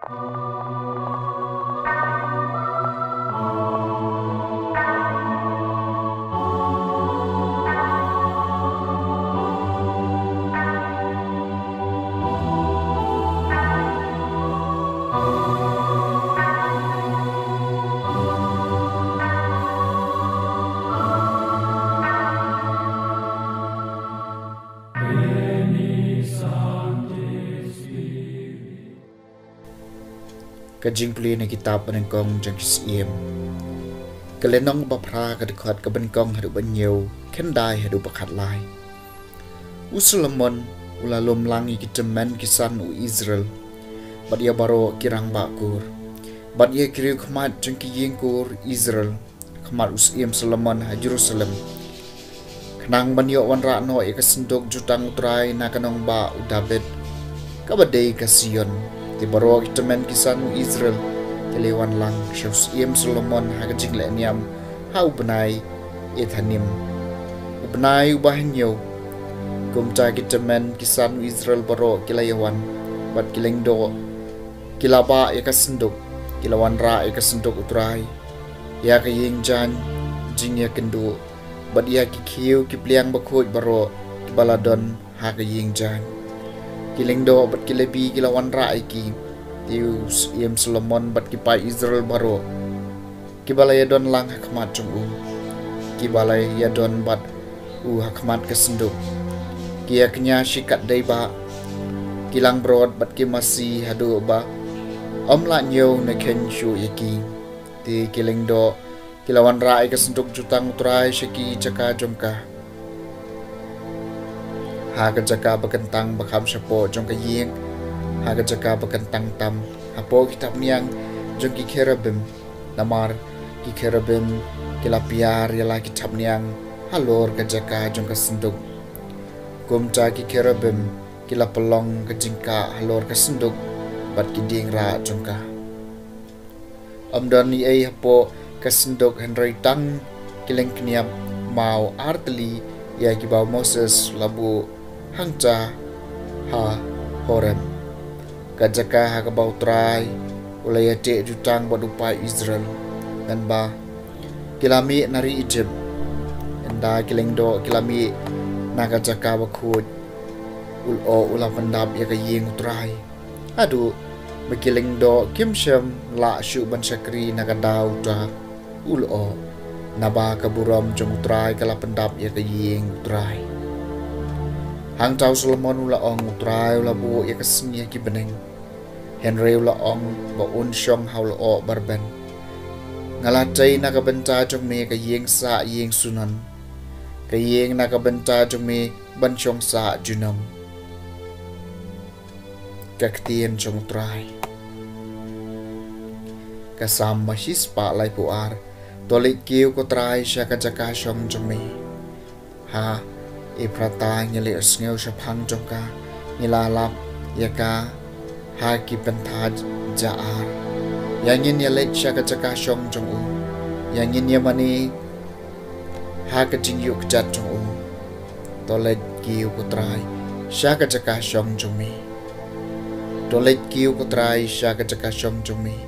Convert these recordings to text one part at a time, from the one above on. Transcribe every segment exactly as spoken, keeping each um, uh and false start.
Ka jingpule na kitab Banyngkong jong ki Syiem. Ka lynnong ba phra, ka dkhot ka banyngkong haduh ba hynñiew, khyndai haduh ba khatlai. U Solomon u la lum lang ïa ki tymmen ki san u Israel, bad ïa baroh ki rangbah kur, bad ïa ki riew khmat jong ki ïing kur Israel, khmat u Syiem Solomon ha Jerusalem, khnang ban ïoh wanrah noh ïa ka synduk jutang u Trai na ka nongbah u David, kaba dei ka Sion. Te baroh ki tymmen ki san u Israel ki la wan lang sha u Syiem Solomon ha ka jingleh niam ha u bnai Ethanim, u bnai uba hynñiew. Kumta ki tymmen ki san u Israel baroh ki la ïa wan, bad ki lyngdoh ki la bah ïa ka synduk, ki la wanrah ïa ka synduk u Trai, ïa ka ïing jaiñ jingïakynduh, bad ïa ki khiew ki pliang bakhuid baroh kiba la don ha ka ïing jaiñ. Ki lyngdoh bad ki Lebi ki la wanrah ïa ki. Te u Syiem Solomon bad ki paid Israel baroh kiba la ïadon lang ha khmat jong u, kiba la ïadon bad u ha khmat ka synduk, ki ïa kñia shi katdei bah, ki langbrot bad ki masi haduh ba ym lah ñiew ne kheiñ shuh ïa ki. Te ki lyngdoh ki la wanrah ïa ka synduk jutang u Trai sha ki jaka jong ka, ha ka jaka ba kyntang ba kham shapoh jong ka ïing, ha ka jaka ba kyntang tam, hapoh ki thapniang jong ki cherubim. Namar ki cherubim ki la piar ïa la ki thapniang halor ka jaka jong ka synduk. Kumta ki cherubim ki la pynlong ka jingkah halor ka synduk bad ki dieng rah jong ka. Ym don ei ei hapoh ka synduk hynrei tang ki lyngkniap maw artylli, ïa kiba u Moses u la buh hangta ha Horeb, ka jaka ha kaba u Trai u la ïateh jutang bad u paid Israel, ngan ba ki la mih na ri Ijipt. Ynda ki lyngdoh ki la mih na ka jaka bakhuid, u lyoh u la pyndap ïa ka ïing u Trai. Haduh ba ki lyngdoh kim shym lah shuh ban shakri na ka daw uta u lyoh, naba ka burom jong u Trai ka la pyndap ïa ka ïing u Trai. Hangta u Solomon u la ong, u Trai u la buh ïa ka sngi ha ki bneng, hynrei u la ong ba un shong ha u lyoh ba rben. Nga la tei na ka bynta jong me ka ïing sah ïing sunon, ka ïing na ka bynta jong me ban shong sah junom. Ka ktien jong u Trai. Ka Salm ba shispah laiphew ar. To leit kiew ko Trai sha ka jaka shong jong me. Ha Ephrata ngi leh sngew shaphang jong ka, ngi la lap ïa ka ha ki pynthait ja ar. Ïa ngin ïa leit sha ka jaka shong jong u, ïa ngin ïa mane ha ka jingïuh kjat jong u. To leit kiew ko Trai sha ka jaka shong jong me. To leit kiew ko Trai sha ka jaka shong jong me,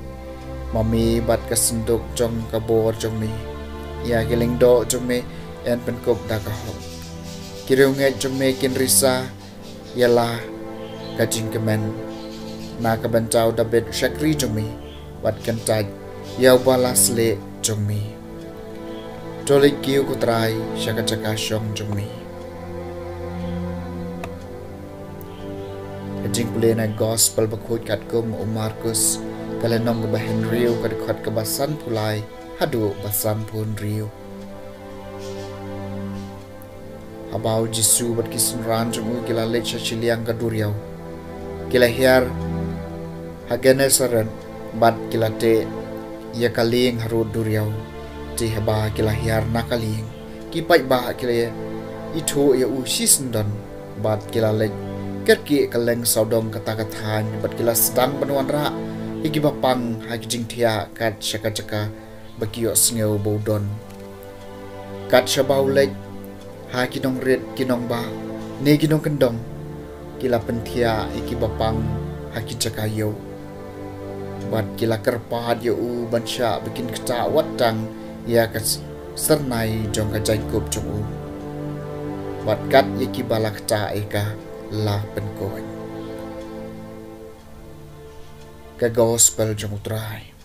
ma me bad ka synduk jong ka bor jong me. Ïa ki lyngdoh jong me yn pynkup da ka hok, ki riewngeit jong me kin risa ïa la ka jingkmen. Na ka bynta u David u shakri jong me, wat kyntait ïa uba la sleh jong me. To leit kiew ko Trai sha ka jaka shong jong me. Ka jingpule na Gospel bakhuid katkum u Markus, ka lynnong kaba hynriew, ka dkhot kaba sanphew lai haduh ba sanphew hynriew. Haba u Jisu bad ki synran jong u ki la leit sha shiliang ka duriaw, ki la hiar ha Gennesaret bad ki la teh ïa ka lieng harud duriaw. Te haba ki la hiar na ka lieng, ki paidbah ki la ithuh ïa u shisyndon bad ki la leit kyrkieh kylleng sawdong kata ka thaiñ bad ki la sdang ban wanrah ïa kiba pang ha ki jingthiah kat sha ka jaka ba ki ïohsngew ba u don. Kat shaba u leit ha ki nongrit, ki nongbah ne ki nongkyndong, ki la pynthiah ïa kiba pang ha ki jaka ïew. Bad ki la kyrpad ïa u ban shah ba kin ktah wat tang ïa ka s-, syrnai jong ka jaiñkup jong u, bad kat ïa kiba la ktah ïa ka la pynkhuid. Ka Gospel jong U Trai.